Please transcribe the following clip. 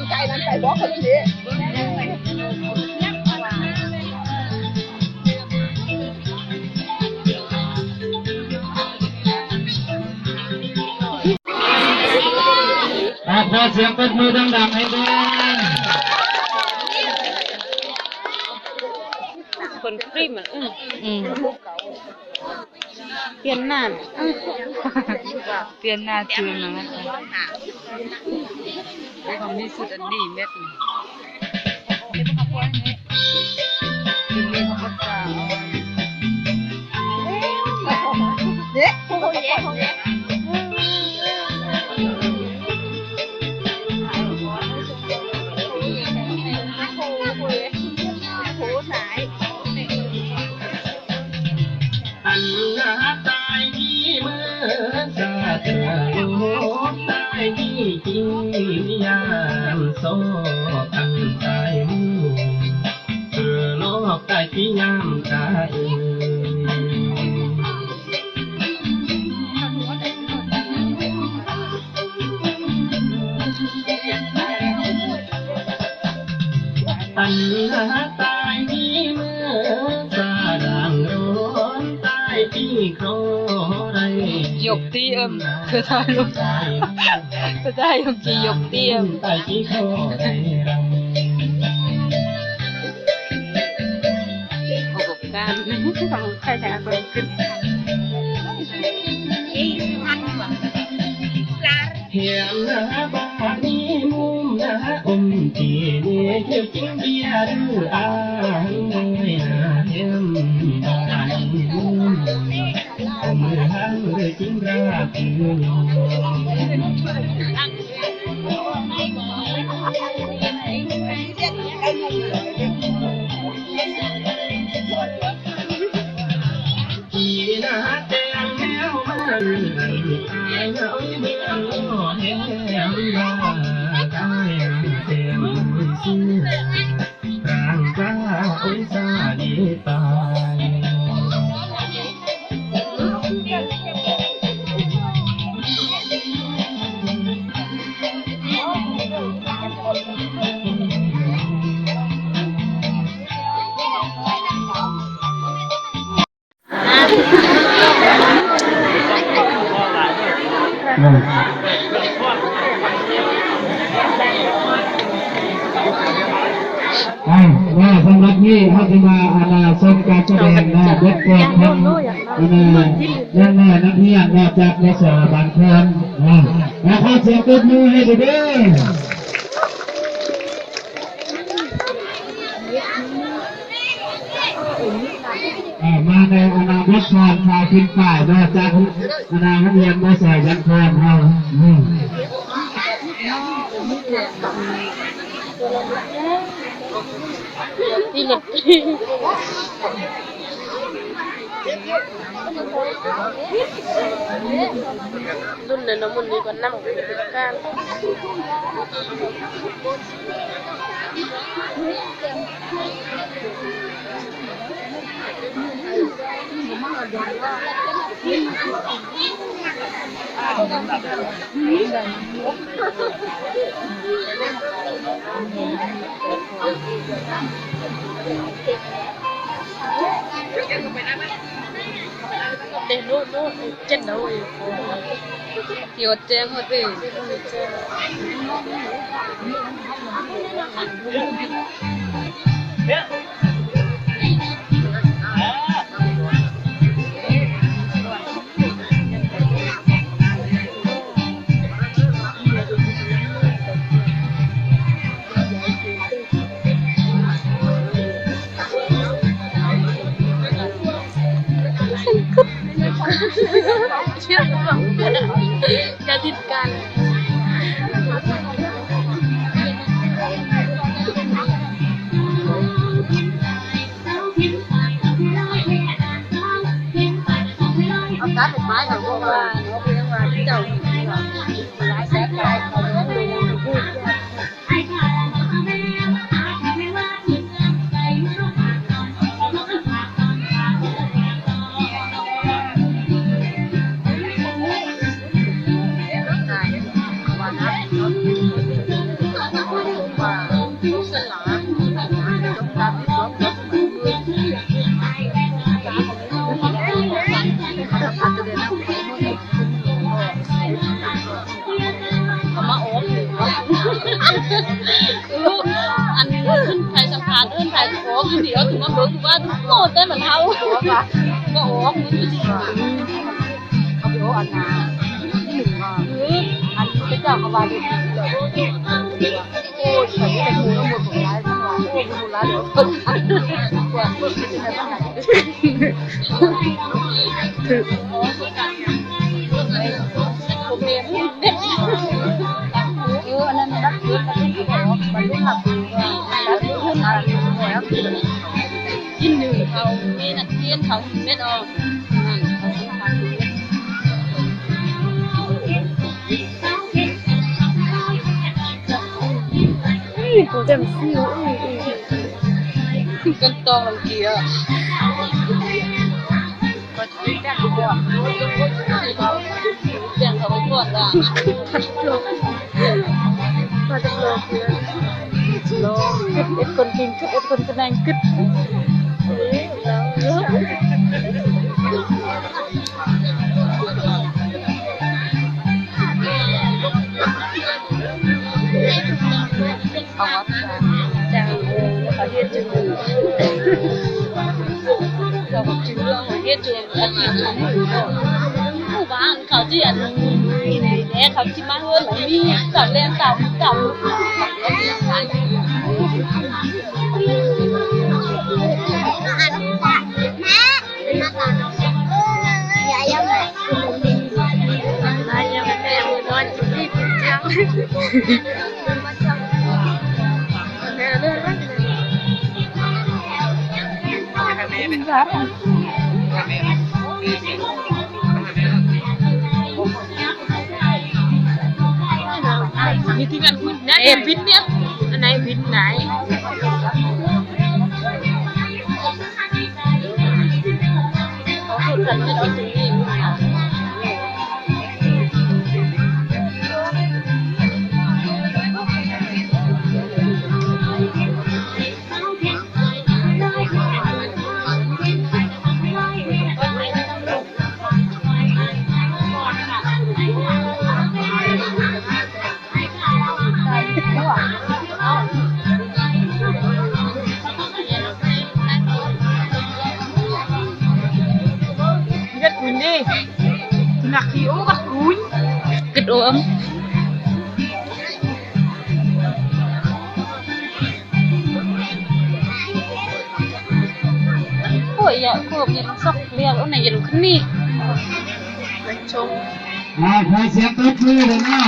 ໄກ່ນັ້ນໄກ່ບໍ່ເຂົາເດ້. ອ່າ ຂໍສຽງຕົບມືດັງໆໃຫ້ແດ່. ຄົນຄຣີມ ອືມ ອືມ ປ່ຽນໜ້າ ປ່ຽນໜ້າຊື່ນະ. ໂອ້ ມີຊຸດອັນດີແມັດນີ້ ເດ້ ໂອ້ ເດ້ ໂອ້ ເດ້. ອັນໜ້າຕາຍດີເມີສາດເທື່ອໂລກຕາຍດີຈິງຍາມຊອກ ອັນຕາຍໝູ່ເທື່ອໂລກຕາຍດີຍາມຕາຍ. ອັນຕາຍດີເມີສາດາງໂລນຕາຍດີຂໍໄດ້ ຍົກຕີເອີມ ຄືຖ້າລົງ ຄືຖ້າຍົກຕີ ຍົກຕີເອີມ ຕາຍດີຂໍໄດ້ ປະສົບການ ຂອງໃຜແທ້ເບິ່ງຂຶ້ນ. ແຮມໜ້າບ້ານນີ້ມຸມໜ້າອົມ ທີ່ນີ້ເຂດຈິງເບຍຫຼືອາງນ້ອຍໜ້າແຮມບ້ານນີ້ມຸມ ອົມເຮືອງຫຼືຈິງລາຄືຍອງ. ອ່າ ສຳລັບນີ້ເຮົາຊິມາ ອັນນ່າ ຊົມການສະແດງເນາະ ບົດກວນຂອງ ອັນນ່າ ນ້ອງໆ ນັກຮຽນເນາະ ຈາກ ມສ ບ້ານຄອນເນາະ. ຂໍສຽງຕົບມືໃຫ້ເດີ້. ອ່າ ມາໃນອະນາຄົດຂອງຊາວເປັນຝ່າຍເນາະ ຈາກອະນາໂຮງຮຽນ ມສ ບ້ານຄອນເຮົາ. ອືມ ທີ່ລົດ ລຸ້ນເດີເນາະ ມື້ນີ້ກໍນຳການ ເດໂນໂນ ເຈັນເອົາ ທີ່ຮອດແຈ້ງຮອດເອີ. ວ່າໂອ້ ແຕ່ມັນເຮົາບໍ່ອອກ ມັນຢູ່ທີ່ ເຂົາໄປໂອ້ອັນນາທີ່ໜຶ່ງ ເອີ ອັນເຂົາເຈົ້າກໍວ່າເດັກ ໂອ້ຍ ໄປເຮັດໃຫ້ໝູ່ເນາະ ໝູ່ຫຼາຍ ໝູ່ຫຼາຍ ເອີ ໝູ່ຫຼາຍ ເອີ ເພິ່ນ ເອີ ອັນນັ້ນນະ ມັນບໍ່ຮັບ ມັນບໍ່ຮັບ ກິນໜຶ່ງເຂົາມີນັກຮຽນເຂົາເຮັດອອກ ນັ້ນເຂົາສຳຄັນ ອື ໂຕແຈ່ມຊິວ ອື ອື ອື ເປັນຕອງລັງກຽ ແຈ້ງເຂົາໄປກ່ອນວ່າ ລອງ ລອງ ເຮັດຄົນກິນ ເຮັດຄົນຂະແໜງ ເຂົາເຮັດຢູ່ ເຂົາເຮັດຢູ່ອາທິດໜຶ່ງ ມື້ວານເຂົາຊິອັນນີ້ແດ່ ເຂົາຊິມາເຮືອນ ມີສາວແລ່ນຕາມ ຕາມ ມີທີ່ງານຄຸຍນະ ເອ ບິນເນຍ ອັນໄຫນບິນໄຫນ ເຂົາເຂົ້າກັນເນາະ ເຮັດບຸນເດ້ ນັກທີ່ໂອ້ກັບກຸຍ ກຶດໂອມ ໂອ້ຍ ຢາກໂຄບ ຢາກຊອກ ຢາກໂອນ ຢາກຂຶ້ນນີ້ ຢາກຊົງ ອ່າ ຂໍສຽງຕົບມືເດີເນາະ